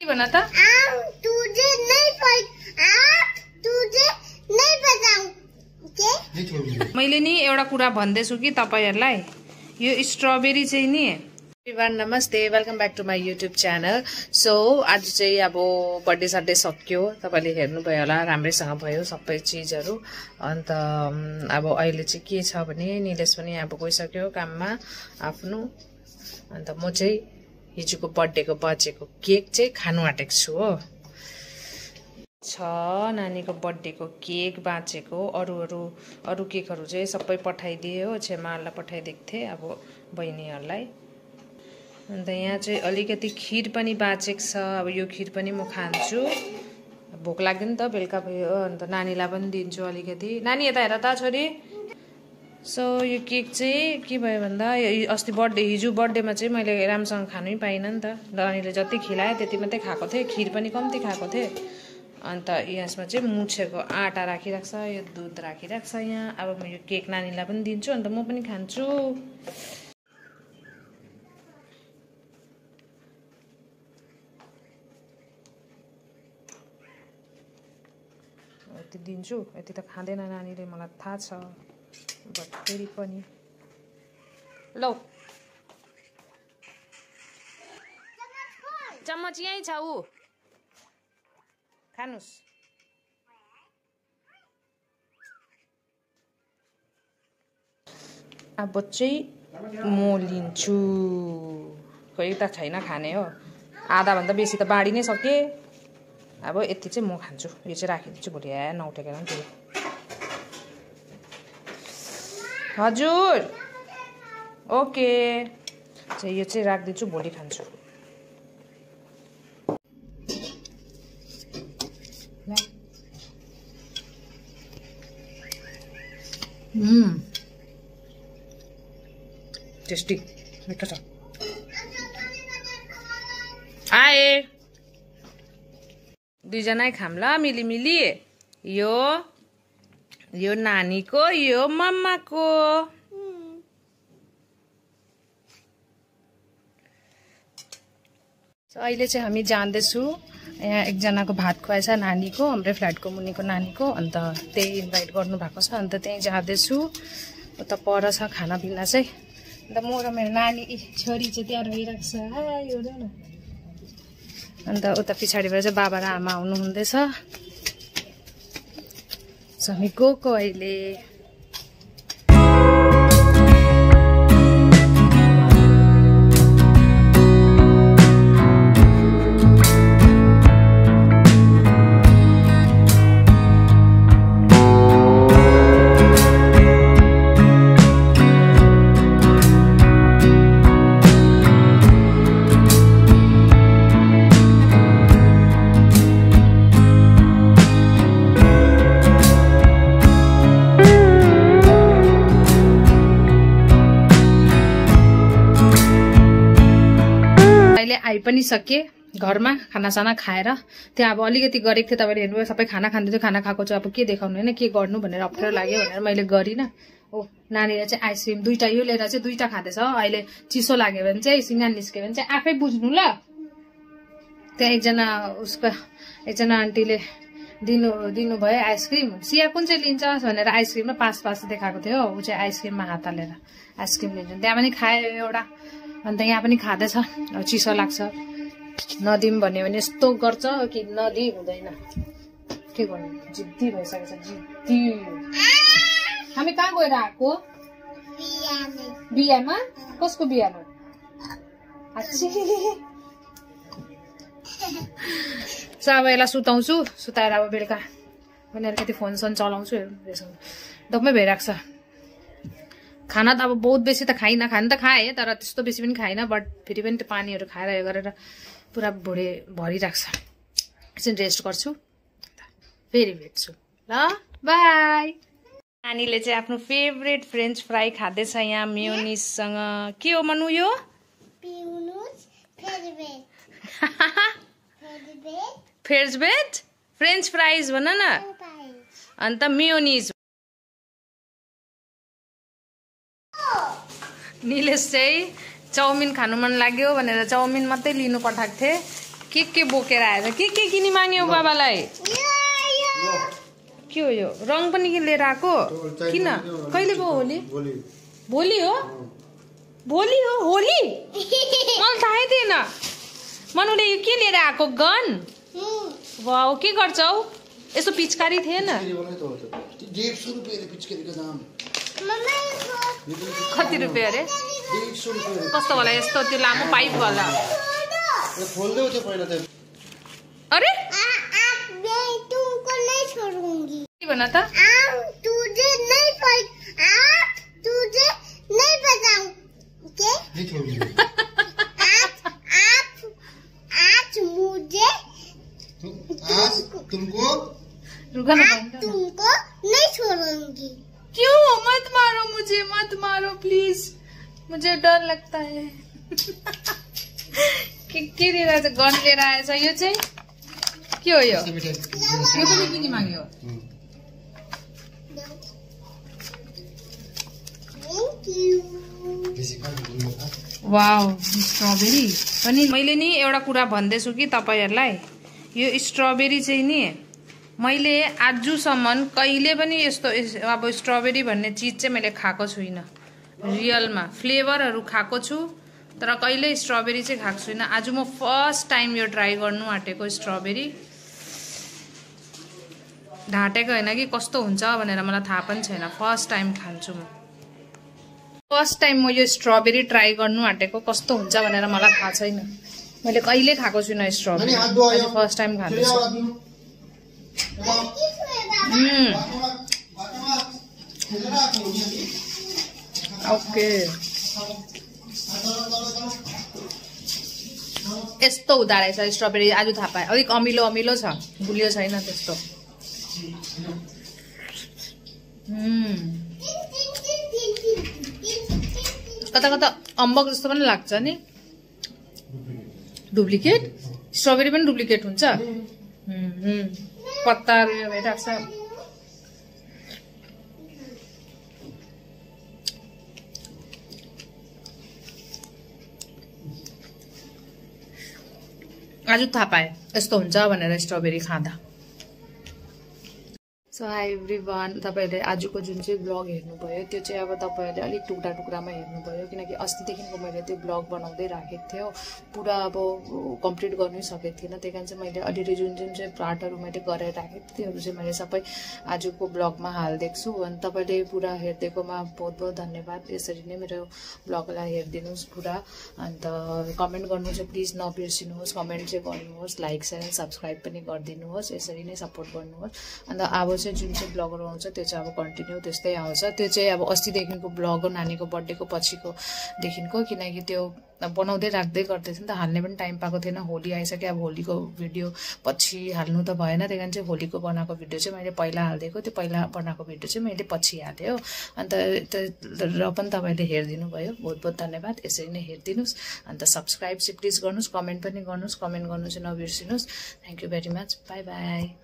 भन त मैले नि एउटा कुरा भन्दैछु कि तपाईहरुलाई यो स्ट्रबेरी चाहिँ नि एभ्रीवन नमस्ते welcome back to my YouTube channel. So आज चाहिँ अब बर्थडे सड्डे सक्यो, तपाईले हेर्नुभयो होला, राम्रैसँग भयो सबै चिजहरु। अन्त अब अहिले चाहिँ के छ भने निलेश पनि अब गइसक्यो काममा आफ्नो। अन्त म चाहिँ हिजोको बर्थडेको बचेको केक चाहिँ खानु आँटेको छु हो। नानीको बर्थडेको केक बाँचेको, अरू केकहरु चाहिँ सबै पठाइदिए हो, छेमाहरुलाई पठाइदिएको थिए अब बहिनीहरुलाई। अन्त यहाँ चाहिँ अलिकति खीर पनि बाँचेको छ, अब यो खीर पनि म खान्छु। भोक लाग्यो नि त, बेलुका भयो। अन्त नानीलाई पनि दिन्छु अलिकति। नानी यता हेर त छोरी। सो यो केक चाहिँ के भयो भन्दा अस्ति हिजो बर्थडेमा चाहिँ मैले राम्रोसँग खानै पाइनँ नि त। नानीले जति खिलाए त्यति मात्रै खाएको थिएँ, खीर पनि कम्ती खाएको थिएँ। अन्त यसमा चाहिँ मुछेको आटा राखिराख्छ, यो दुध राखिराख्छ यहाँ। अब म यो केक नानीलाई पनि दिन्छु, अन्त म पनि खान्छु। यति दिन्छु, यति त खाँदैन नानीले, मलाई थाहा छ। बट फेरि पनि लौ चम्मच यहीँ छ, ऊ खानुस्। अब चाहिँ म लिन्छु, कोही त छैन खाने हो, आधा भन्दा बेसी त बाँडी नै सके। अब यति चाहिँ म खान्छु, यो चाहिँ राखिदिन्छु भोलि नउठेको त्यो। हजुर ओके, चाहिँ यो चाहिँ राखिदिन्छु, भोलि खान्छु। टेस्टी मिठो छ। आए दुईजनै खाम ल मिली। यो नानीको, यो मम्माको। अहिले चाहिँ हामी जाँदैछु, यहाँ एकजनाको भात खुवाएछ नानीको, हाम्रै फ्ल्याटको मुनिको नानीको। अन्त त्यही इन्भाइट गर्नु भएको छ, अन्त त्यहीँ जाँदैछु। उता पर छ खानापिना चाहिँ। अन्त म र मेरो नानी छोरी चाहिँ त्यहाँ रहिरहेको छ। अन्त उता पछाडिबाट चाहिँ बाबा र आमा आउनु हुँदैछ। हामी गएको अहिले। आइ पनि सके घरमा, खानासाना खाएर। त्यहाँ अब अलिकति गरेको थिएँ, तपाईँले हेर्नुभयो, सबै खाना खाँदै थियो। खाना खाएको चाहिँ अब के देखाउनु होइन, के गर्नु भनेर अप्ठ्यारो लाग्यो भनेर मैले गरिनँ। ओ नानीले चाहिँ आइसक्रिम दुईटा, यो लिएर चाहिँ दुईटा खाँदैछ। अहिले चिसो लाग्यो भने चाहिँ, सिँगान निस्क्यो भने चाहिँ आफै बुझ्नु ल। त्यहाँ एकजना आन्टीले दिनुभयो आइसक्रिम। सिया कुन चाहिँ लिन्छ भनेर आइसक्रिममा पास देखाएको थियो। ऊ चाहिँ आइसक्रिममा हात हालेर आइसक्रिम लिन्छ। त्यहाँ पनि खायो एउटा, अन्त यहाँ पनि खाँदैछ। अब चिसो लाग्छ, नदिम भन्यो भने यस्तो गर्छ कि नदी हुँदैन। के गर्नु, जिद्दी भइसकेको छ, जिद्दी। हामी कहाँ गएर आएको? बिहामा। कसको बिहामा? अब यसलाई सुताउँछु, सुताएर अब बेलुका भनेर कति फोन चलाउँछु, दमै भइरहेको छ। खाना त अब बहुत बेसी त खाइनँ, खानु त खाएँ तर त्यस्तो बेसी पनि खाइनँ। बट फेरि पनि त्यो पानीहरू खाएर यो गरेर पुरा भुँडी भरिरहेको छ। एकछिन रेस्ट गर्छु, फेरि भेट्छु ल, बाई। नानीले चाहिँ आफ्नो फेभरेट फ्रेन्च फ्राई खाँदैछ यहाँ मेयोनिजसँग। के हो मनु यो? फेभरेट फ्रेन्च फ्राइज भन न। अन्त मेयोनिज। निलेश चाहिँ चाउमिन खानु मन लाग्यो भनेर चाउमिन मात्रै लिनु पठाएको थिए। के बोकेर आएछ के किनी माग्यो बाबालाई के हो यो रङ पनि के लिएर आएको किन कहिले पो होली भोलि हो होली मलाई थाहै थिएन मनुले यो के लिएर आएको गन वाउ के गर्छौ यसो पिचकारी थिएन कति रुपियाँ अरे कस्तो होला यस्तो त्यो लामो पाइप होला अरे के भन त तुमको नहीं छोड़ूंगी। क्यों? मत मारो मुझे, मत मारो प्लीज, मुझे डर लगता है। के लिएर आएछ? गन लिएर आएछ। यो चाहिँ के हो? यो पनि किनी माग्यो। वाउ, स्ट्रबेरी पनि मैले नि एउटा कुरा भन्दैछु कि तपाईहरुलाई, यो स्ट्रबेरी चाहिँ नि मैले आजसम्म कहिले पनि यस्तो अब स्ट्रबेरी भन्ने चीज चाहिँ मैले खाएको छुइनँ। रियलमा फ्लेभरहरु खाएको छु तर कहिले स्ट्रबेरी चाहिँ खाएको छुइनँ। आज म फर्स्ट टाइम यो ट्राई गर्नु आँटेको स्ट्रबेरी। ढाँटेको हैन कि कस्तो हुन्छ भनेर मलाई थाहा पनि छैन। फर्स्ट टाइम खान्छु म। फर्स्ट टाइम म यो स्ट्रबेरी ट्राई गर्नु आँटेको, कस्तो हुन्छ भनेर मलाई थाहा छैन। मैले कहिले खाएको छुइनँ स्ट्रबेरी, आज फर्स्ट टाइम खान्छु। ओके, यस्तो हुँदो रहेछ स्ट्रबेरी। आज थाहा पाएँ। अलिक अमिलो अमिलो छ, गुलियो छैन त्यस्तो। कता कता अम्बक जस्तो पनि लाग्छ नि। डुप्लिकेट स्ट्रबेरी पनि डुप्लिकेट हुन्छ। पत्ताहरु यो भइरहेको छ। आज थाहा पाएँ यस्तो हुन्छ भनेर स्ट्रबेरी खाँदा। सो हाई एभ्रीवान, तपाईहरुले आजको जुन चाहिँ ब्लग हेर्नुभयो त्यो चाहिँ अब तपाईहरुले अलिक टुक्रा टुक्रामा हेर्नुभयो, किनकि अस्तिदेखिको मैले त्यो ब्लग बनाउँदै राखेको थियो। पुरा अब कम्प्लिट गर्नै सकेको थिएन, त्यही कारण चाहिँ मैले अलिअलि जुन जुन चाहिँ पार्टहरु मैले गरेर राखेको थिएँ त्योहरु चाहिँ मैले सबै आजको ब्लगमा हाल्दिएको छु। अनि तपाईले पुरा हेर्देकोमा बहुत बहुत धन्यवाद। यसरी नै मेरो ब्लगलाई हेर्दिनुस् पुरा। अन्त कमेन्ट गर्नु चाहिँ प्लिज नबिर्सिनुहोस्, कमेन्ट चाहिँ गर्नुहोस्, लाइक शेयर सब्स्क्राइब पनि गरिदिनुहोस्। यसरी नै सपोर्ट गर्नुहोस्। अन्त अब जुन चाहिँ ब्लगहरु आउँछ त्यो चाहिँ अब कन्टिन्यू त्यस्तै आउँछ। त्यो चाहिँ अब अस्तिदेखिको ब्लग हो, नानीको बर्थडेको पछिको देखिनको, किनकि त्यो बनाउँदै राख्दै गर्दैछ नि त, हाल्ने पनि टाइम पाएको थिएन। होली आइसक्यो, अब होलीको भिडियो पछि हाल्नु त भएन, त्यही कारण चाहिँ होलीको बनाएको भिडियो चाहिँ मैले पहिला हालिदिएको, त्यो पहिला बनाएको भिडियो चाहिँ मैले पछि हालेँ हो। अन्त र पनि तपाईले हेरिदिनु भयो, बहुत बहुत धन्यवाद। यसरी नै हेरिदिनुस्। अन्त सब्स्क्राइब चाहिँ प्लिज गर्नुहोस्, कमेन्ट पनि गर्नुहोस्, कमेन्ट गर्नु चाहिँ नबिर्सिनुहोस्। Thank you very much, bye by.